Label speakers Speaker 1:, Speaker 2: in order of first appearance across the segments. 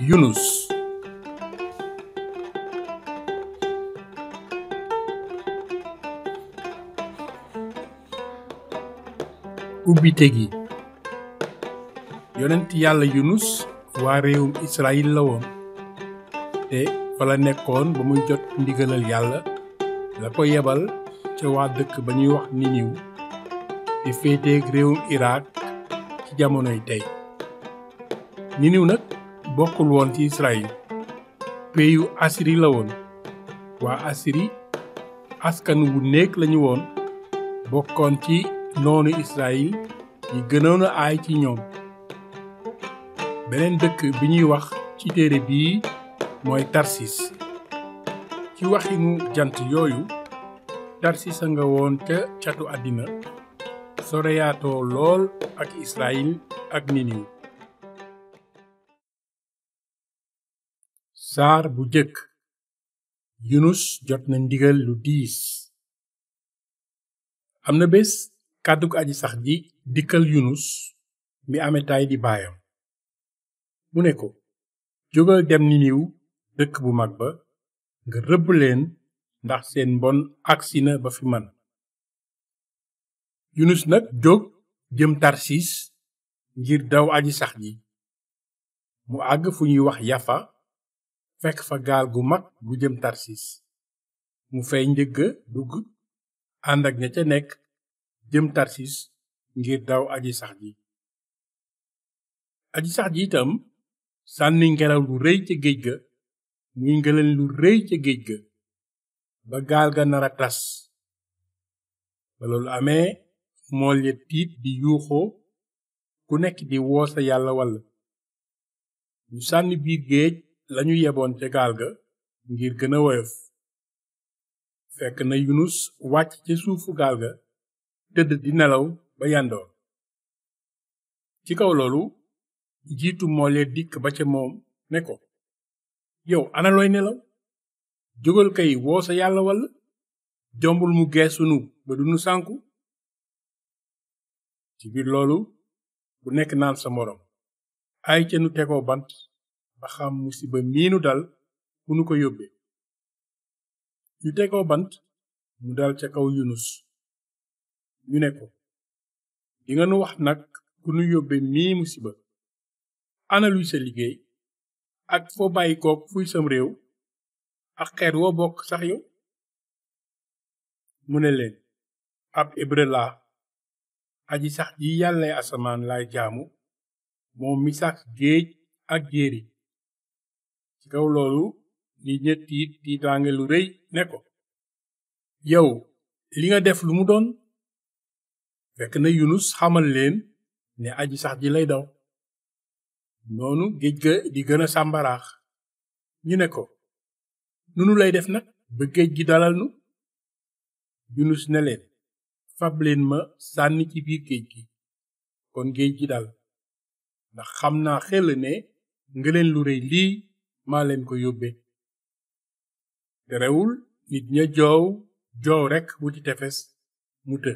Speaker 1: Yunus ubbite gi yonent yàlla Yunus waa réewum Israyil la woon te fa la nekkoon ba muy jot ndigalal yàlla la ko yebal ca waa dëkk ba ñuy wax Niniw te féeteeg réewum Irak ci jamonoy tey. Niniw nag bokkul woon ci Israyil peyu Asiri la woon. waa Asiri askan wu néeg lañu woon bokkoon ci noonu Israyil yi gënoon a aay ci ñoom. beneen dëkk bi ñuy wax ci téere bii mooy Tarsis. ci waxinu jant yooyu Tarsis a nga woon ca catu àddina soreyaatoo lool ak Israyil ak Niniw. saar bu jëkk. Yunus jot na ndigal lu diis. am na bés kàddug aji sax ji dikkal Yunus mi Ametaay di baayam. mu ne ko jógal dem Niniw dëkk bu mag ba nga rëbb leen ndax seen mbon agsi na ba fi man. Yunus nag jóg jëm Tarsis ngir daw aji sax ji. mu àgg fu ñuy wax Yafa fekk fa gaal gu mag gu jëm Tarsis. mu fay njëgga dugg ànd ak ña ca nekk jëm Tarsis ngir daw aji sax ji. aji sax ji itam sànni ngelaw lu rëy ca géej ga muy ngëleen lu rëy ca géej ga ba gaal ga nara tas. ba loolu amee mool ya tiit di yuuxoo ku nekk di woo sa yàlla walla. ñu sànni biir géej lañu yeboon ca gaal ga ngir gën a woyof. fekk na Yunus wàcc ca suufu gaal ga tëdd di nelaw ba yandoor. ci kaw loolu njiitu mool ya dikk ba ca moom ne ko yow ana looy nelaw jógal kay woo sa yàlla walla jombul mu geesunu ba dunu sànku. ci biir loolu bu nekk naan sa moroom ay ca nu tegoo bant ba xam musiba miinu dal fu nu ko yóbbe. ñu tegoo bant mu dal ca kaw Yunus. ñu ne ko dinga nu wax nag ku nu yóbbe mii musiba. ana luy sa liggéey ak foo bàyyi kook fuy sam réew ak xeet woo bokk sax yow. mu ne leen ab hébreu laa aji sax ji yàllay asamaan laay jaamu moom mi sàkk géej ak jéeri. ci kaw loolu nit ña tiitaange lu rëy ne ko yow li nga def lu mu doon. fekk na Yunus xamal leen ne aji sax ji lay daw. noonu géej ga di gën a sàmbaraax. ñu ne ko nunu lay def nag ba géej gi dalal nu. Yunus ne leen fab leen ma sànni ci biir géej gi kon géej gi dal ndax xam naa xel ne ngëleen lu rëy lii maa leen ko yóbbe. terewul nit ña joow rekk wuti tefes mu të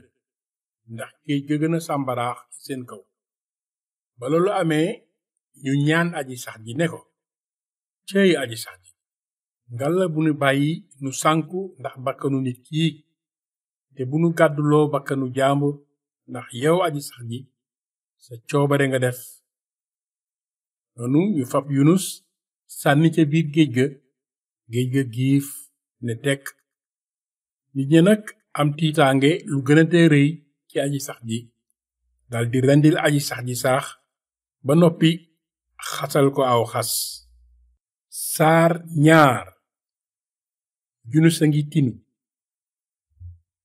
Speaker 1: ndax géej ga gën a sàmbaraax ci seen kaw. ba loolu amee ñu ñaan aji sax ji ne ko céy aji sax ji ngalla bu nu bàyyi nu sànku ndax bakkanu nit kii te bu nu gàdduloo bakkanu jaambur ndax yow aji sax ji sa coobare nga def. noonu ñu fab Yunus sànni ca biir géej ga giif ne tekk. nit ñi nag am tiitaange lu gën a tee rëy ci aji sax ji daldi rendil aji sax ji saax ba noppi xasal ko aw xas. saar ñaar. Yunus a ngi tinu.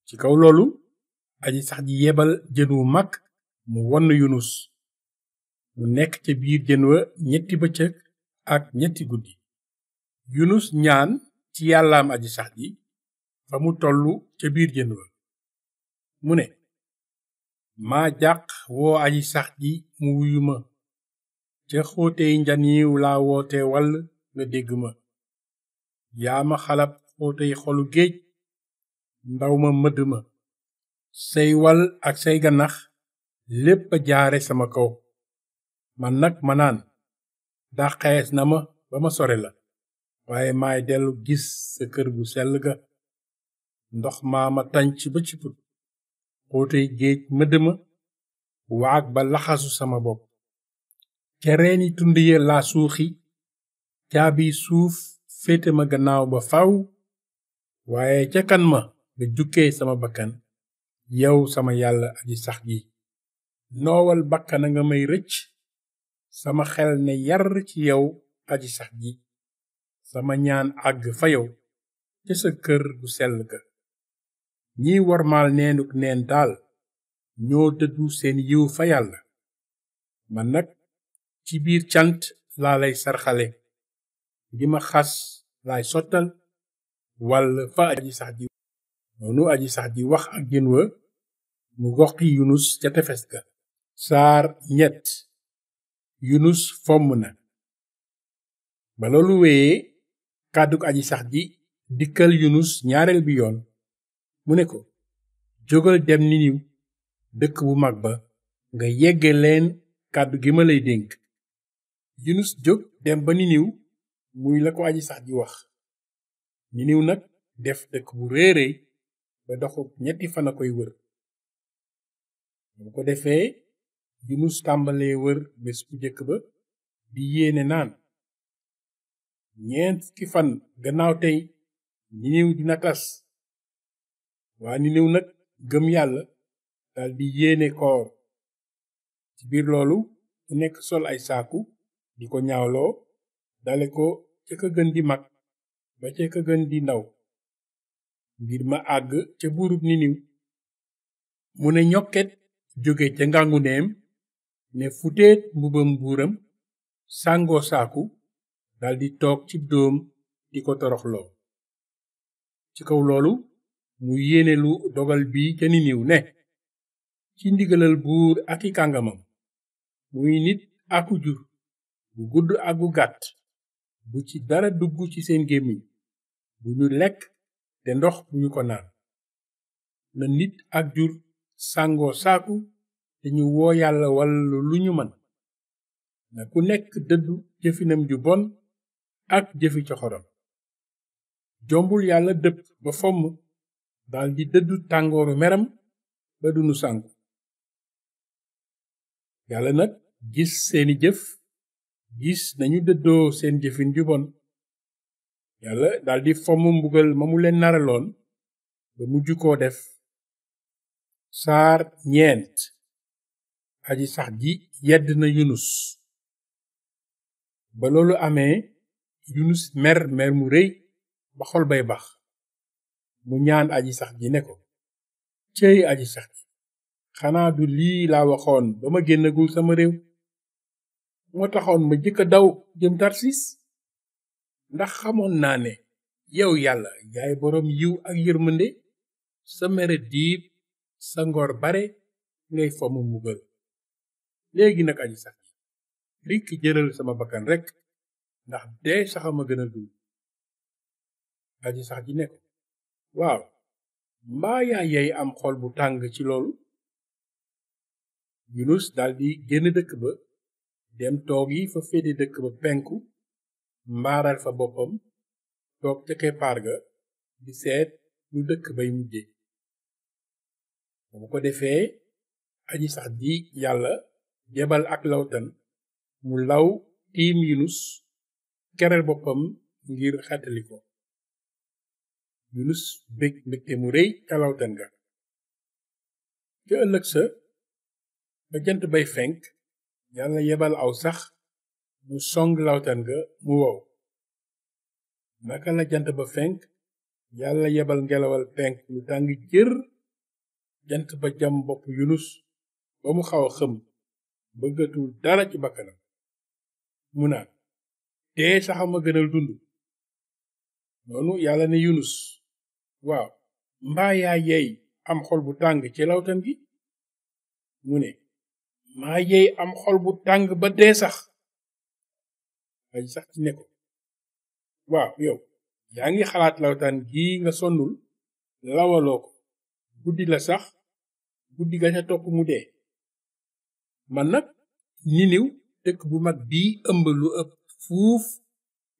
Speaker 1: ci kaw loolu aji sax ji yebal jën wu mag mu wonn Yunus. mu nekk ca biir jën wa ñetti bëccëg ak ñetti guddi. Yunus ñaan ci yàllaam aji sax ji fa mu tollu ca biir jën wa. mu ne maa jàq woo aji sax ji mu wuyu ma. ca xóotey njaniw laa woote wall nga dégg ma. yaa ma xalab xóotey xolu géej ndaw ma mëdd ma. say wal ak say ganax lépp a jaare sama kaw. man nag ma naan dàqees na ma ba ma sore la waaye maay dellu gis sa kër gu sell ga. ndox maa ma tànc ba ci put xóotey géej mëdd ma waag ba laxasu sama bopp. ca reeni tund ya laa suuxi caabi suuf féete ma gannaaw ba faw waaye ca kan ma nga jukkee sama bakkan yow sama yàlla aji sax ji. noowal bakkana nga may rëcc sama xel ne yar ci yow aji sax ji. sama ñaan àgg fa yow ca sa kër gu sell ga. ñiy wormaal neenuk neen daal ñoo dëddu seen yiw fa yàlla. man nag ci biir cant laa lay sarxale di ma xas laay sottal wàll fa aji sax ji. noonu aji sax ji wax ak jën wa mu goxi yunus ca tefes ga. saar ñett. yunus fomm na. ba loolu wéyee kàdduk aji sax ji dikkal yunus ñaareel bi yoon mu ne ko jógal dem niniw dëkk bu mag ba nga yegge leen kàddu gi ma lay dénk. yunus jóg dem ba niniw muy la ko aji sax ji wax. niniw nag def dëkk bu réeréy ba doxu 3 fan a koy wër. bu ko defee yunus tàmbalee wër bés bu jëkk ba di yéene naan 4 fan gannaaw tey niniw dina tas. waa niniw nag gëm yàlla dal di yéene koor. ci biir loolu ku nekk sol ay saaku di ko ñaawloo dale ko ca ka gën di mag ba ca ka gën di ndaw. mbir ma àgg ca buurub niniw mu ne ñokket jóge ca ngànguneem ne futeet mbubam buuram sàngoo saaku daldi toog ci dóom di ko toroxloo. ci kaw loolu mu yéene lu dogal bi ca niniw ne ci ndigalal buur ak i kàngamam muy nit aku jur bu gudd ak bu gàtt bu ci dara dugg ci seen gémmiñ bu ñu lekk te ndox bu ñu ko naan. na nit ak jur sàngoo saaku te ñu woo yàlla walla lu ñu mën. na ku nekk dëddu jëfinam ju bon ak jëfi coxoram. jombul yàlla dëpp ba fomm daldi dëddu tàngooru meram ba dunu sànku. yàlla nag gis seeni jëf gis nañu dëddoo seen jëfin ju bon. yàlla daldi fomm mbugal ma mu leen naraloon ba mujj koo def. saar ñeent. aji sax ji yedd na yunus. ba loolu amee yunus mer mu rëy ba xol bay bax. mu ñaan aji sax ji ne ko céy aji sax ji xanaa du lii laa waxoon ba ma génnagul sama réew. moo taxoon ma jëkk a daw jëm tarsis. ndax xamoon naa ne yow yàlla yaay boroom yiw ak yërmande sa mere diib sa ngor bare ngay fomm mbugal. léegi nag aji sax ji rikk jëlal sama bakkan rekk ndax dee saxama gën a dund. aji sax ji ne ko waaw mbaa yaa yey am xol bu tàng ci loolu. yunus daldi génn dëkk ba dem toog yi fa féete dëkk ba penku mbaaral fa boppam toog ca keppaar ga di seet lu dëkk bay mujje. bu ko defee aji sax ji yàlla jebal ak lawtan mu law tiim yunus keral boppam ngir xettali ko. yunus bég mbégte mu rëy ca lawtan ga. ca ëllëg sa ba jant bay fenk yàlla yebal aw sax mu song lawtan ga mu wow. naka la jant ba fenk yàlla yebal ngelawal penk lu tàng jër. jant ba jam bopp yunus ba mu xaw a xëm bëggatul dara ci bakkanam. mu naan dee saxama gënal dund. noonu yàlla ne yunus waaw mbaa yaa yey am xol bu tàng ci lawtan gi. mu ne maa yey am xol bu tàng ba dee sax. aji sax ci ne ko waaw yow yaa ngi xalaat lawtan gi nga sonnul lawaloo ko guddi la sax guddi ga ca topp mu dee. man nag niniw dëkk bu mag bii ëmb lu ëpp fuuf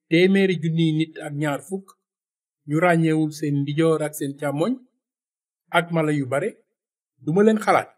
Speaker 1: téeméeri junniy nit ak ñaar fukk ñu ràññeewul seen ndijoor ak seen càmmoñ ak mala yu bare duma leen xalaat